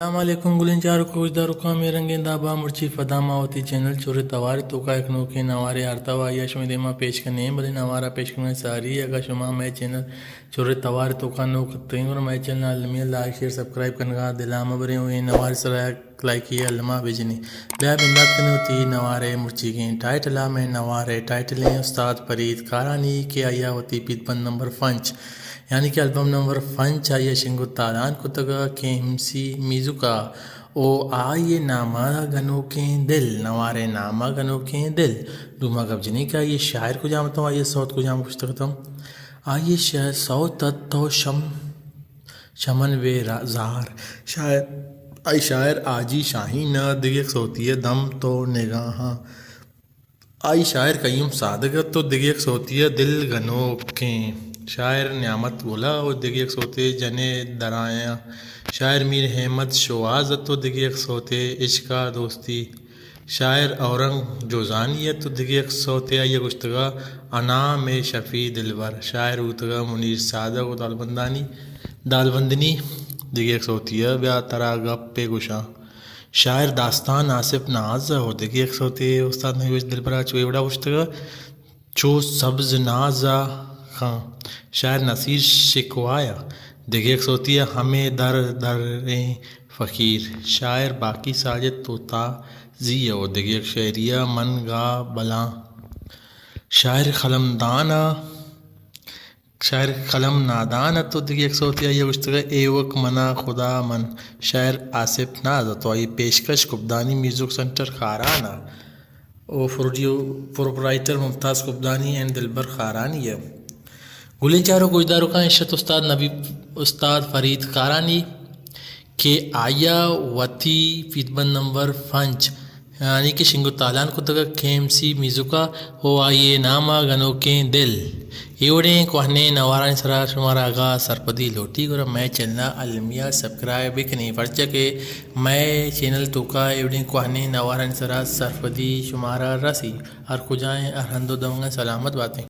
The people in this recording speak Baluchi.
السلام علیکم گلیں چاروک ءُ گوشداروکاں، مئے رنگیں داب ءَ مرچی پدا ما وتی چینل چورے توارے توکا یک نوکیں نوارے آرتا ءُ آئی ءَ شمئے دیما پیش کنیں، بلے نوار ءَ پیش کنگ ءَ ساری اگاں شما مئے چینل چورے توارے توکا نوک اتکگیں گڑا مئے چینل ءَ المی ءَ لائک، شیئر، سبسکرائب کنگ ءَ دل ءَ مہ بریں ءُ اے نوار ءِ سرا یک لائکے الما بجنیں۔ بیا بندات کنیں وتی نوار ءِ مرچیگیں ٹائٹل ءَ۔ مئے نوار ءِ ٹائٹل ایں استاد فرید کارانی کہ آئی ءَ وتی پیت بند نمبر پنچ یعنی کہ البم نمبر پنچ آئی ءَ شنگ ءُ تالان کتگ ءُ کے ایم سی میوزک ءَ ءُ آئی ءِ نام ءَ گنوکیں دل، نوار ءِ نام ءَ گنوکیں دل۔ دوما گپ جنیں کہ آئی ءِ شاعر کجام اتاں، آئی ءِ سوت کجام گوشتگ اتاں۔ آئی ءِ ش-، سوت ات تو شم-، شمن بے را-، زار۔ شاعر، آئی شاعر حاجی شاہین ءَ دگہ یک سوتی ءَ دم تو نگاہاں۔ آئی شاعر قیوم صادق ات ءُ دگہ یک سوتی ءَ دل گنوکیں۔ شاعر نعمت گل ءَ ءُ دگہ یک سوتے جنے درایاں۔ شاعر میر احمد شوہاز ات ءُ دگہ یک سوتے عشق ءَ دوستی۔ شاعر اورنگ جوزانی ات ءُ دگہ یک سوتے آئی ءَ گوشتگ ءَ انعام شفیع دلبر۔ شاعر بوتگ ءَ منیر صادق ءُ دالبندانی، دالبندنی۔ دگہ یک سوتی ءَ بیا ترا گپے گوشاں۔ شاعر داستان آصف ناز ءَ ءُ دگہ یک سوتے استاد نویش دلبر ءَ چو اے وڑا گوشتگ ءَ چو سبز ناز ءَ خاں۔ شاعر نصیر شکوہ ءَ دگہ یک سوتی ءَ ہمے در دریں فقیر۔ شاعر باقی ساجد توتازی ءَ ءُ دگہ یک شعری ءَ من گا بلاں۔ شاعر قلم دان ءَ شاعر قلم نادان ات ءُ دگہ یک سوتے آئی ءَ گوشتگ ءَ ایوک منا خدا من۔ شاعر آصف ناز ات ءُ آئی ءِ پیشکش کپدانی میوزک سینٹر خاران ءَ ءُ پروڈیو-، پروپرائٹر ممتاز کپدانی اینڈ دلبر خارانی ءَ۔ گلیں چاروک ءُ گوشداروکاں، اش ات استاد نبی، استاد فرید کارانی کہ آئی ءَ وتی پیت بند نمبر پنچ یعنی کہ شنگ ءُ تالان کتگ ءَ کے ایم سی میوزک ءَ ءُ آئی ءِ نام ءَ گنوکیں دل۔ اے وڑیں کوہنیں نوارانی سرا شمارا اگاں سرپدی لوٹی گڑا مئے چینل ءَ المی ءَ سبسکرائب بہ کنیں، پرچا کہ مئے چینل توکا اے وڑیں کوہنیں نوارانی سرا سرپدی شمارا رسی۔ ہر کجائیں، ہر ہند ءُ دمگاں سلامت باتیں۔